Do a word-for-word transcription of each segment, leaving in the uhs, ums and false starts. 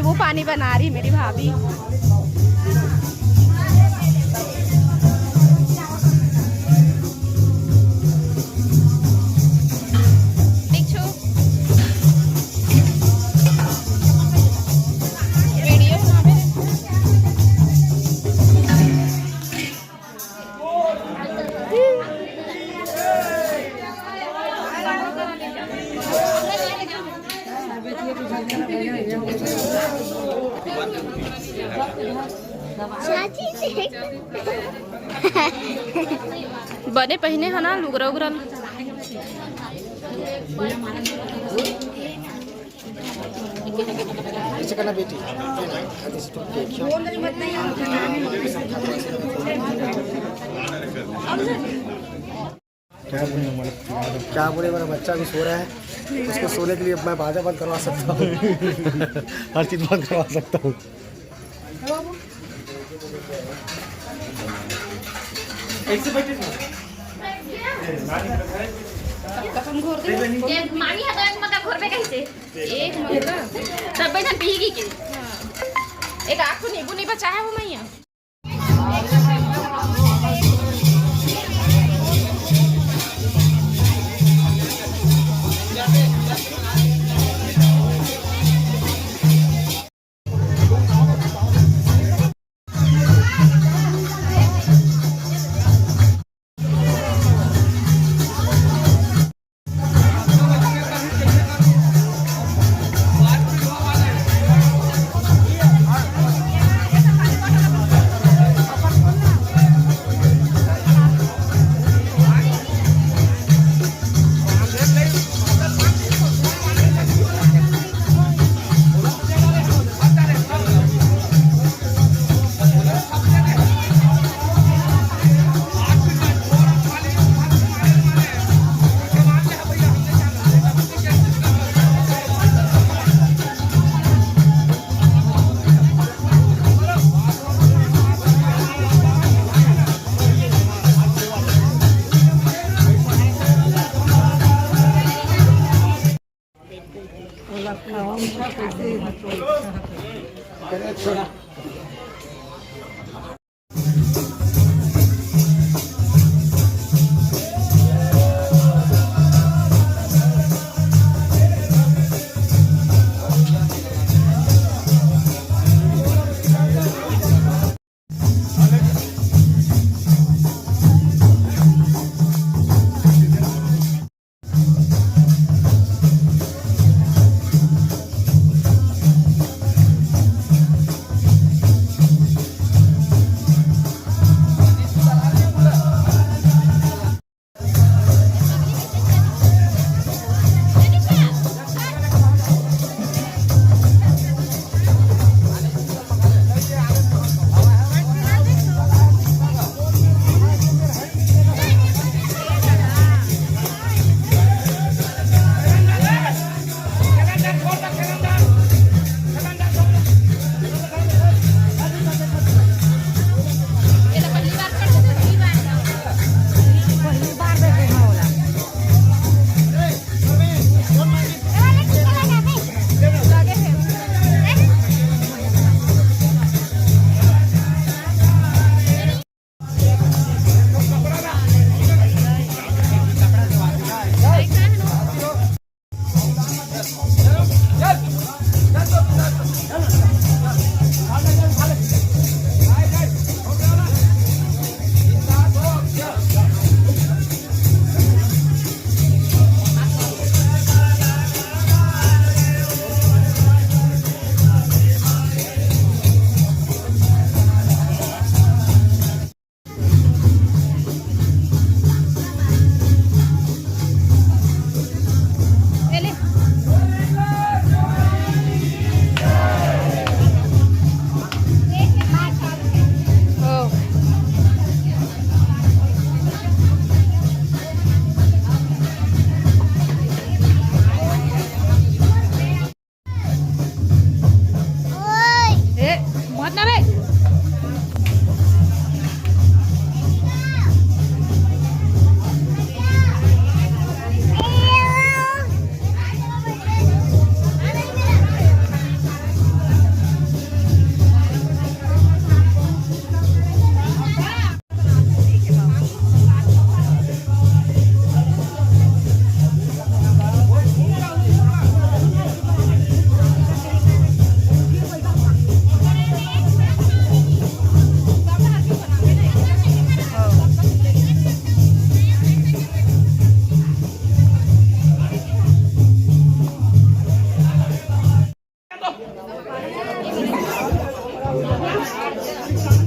वो पानी बना रही मेरी भाभी। दीक्षु, वीडियो बना रहे। बने पहिने ह ना लुगरा उगरा। ऐसे करना बेटी। क्या बोले, मेरा बच्चा अभी सो रहा है, उसको सोने के लिए मैं बाजा बंद करवा सकता हूँ। हर चीज बंद करवा सकता हूँ। ऐसे बैठे थे। मामी ह तो एक मगा घोरबे कइसे? एक मगा। सब बैठन पीगी के। एक आँख को नींबू नहीं बचा है वो मैया।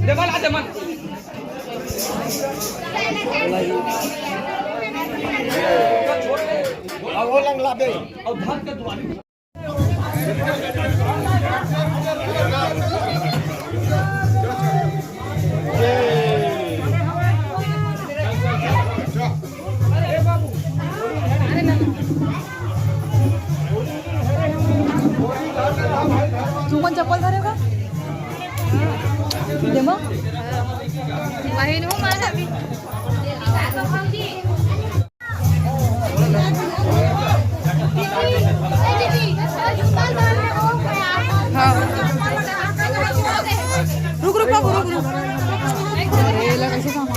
देमन आ, देमन। अब वो लंग ला दे। अब धान के दुआरी। तू कोन चप्पल धरे का? देमो? बहिन हो मारा। हाँ। रुक, रुक, रुक, रुक, रुक। अरे, ये लगा कैसे सामान?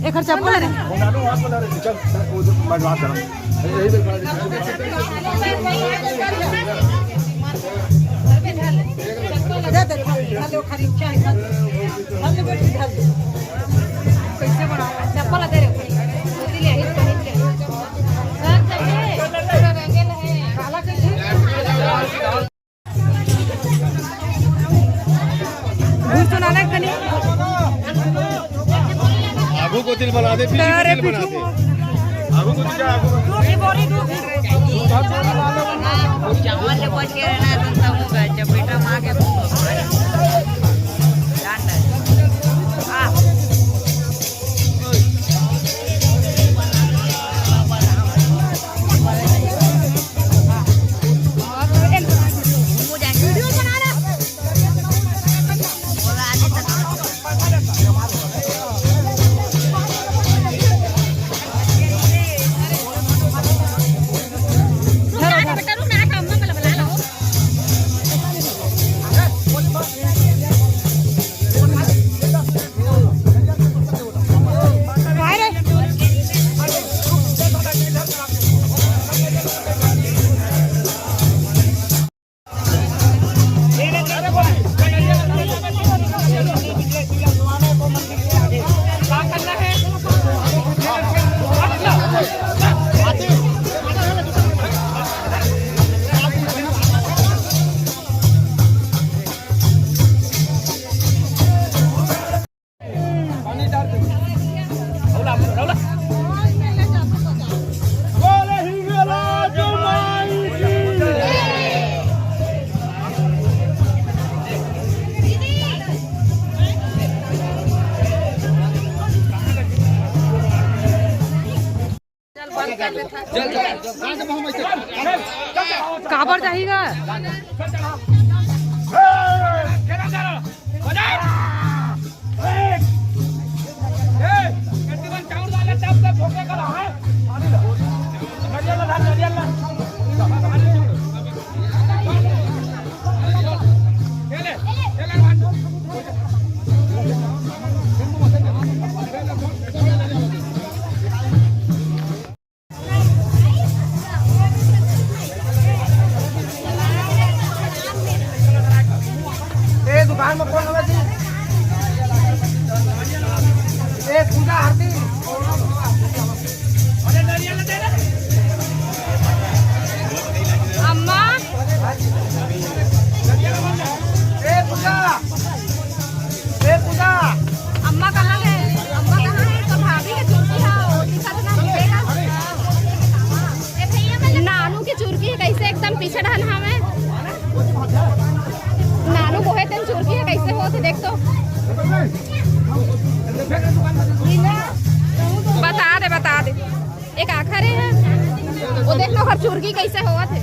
एकर चप्पल है। दे दे, खा ले, खा ले, चाय खा ले। खा ले बेटी, खा ले। कैसे बनाओ? चप्पल दे रे। ले, ले, ले। काला कैसे? घुर तो ना लग तनी। आगू को तिल बना दे, पीछे को अरे तिल बना पीछू दे। आगू को तिल, आगू को। चावल ले बच के रहना है, तो सब होगा। जब बेटा माँ के जान ले। हाँ। काबर जाही गा? ए, दुकान में कौन हवे जी? ए, पूजा आरती। अम्मा। ए, पूजा। ए, पूजा। अम्मा कहाँ है? अम्मा कहाँ है? तो भाभी के चुरकी है, वो दिखत ना मिलेगा। नानू के चुरकी है, कैसे एकदम पीछे ढन हवे। नानू बोहे तेन चुरकी है, कैसे होत हे, देख तो। बता दे, बता दे। एक आखर है, वो देख लो, हर चुरकी कैसे होवत हे।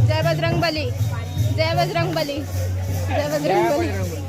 जय बजरंग बली, जय बजरंग बली, जय बजरंग बली।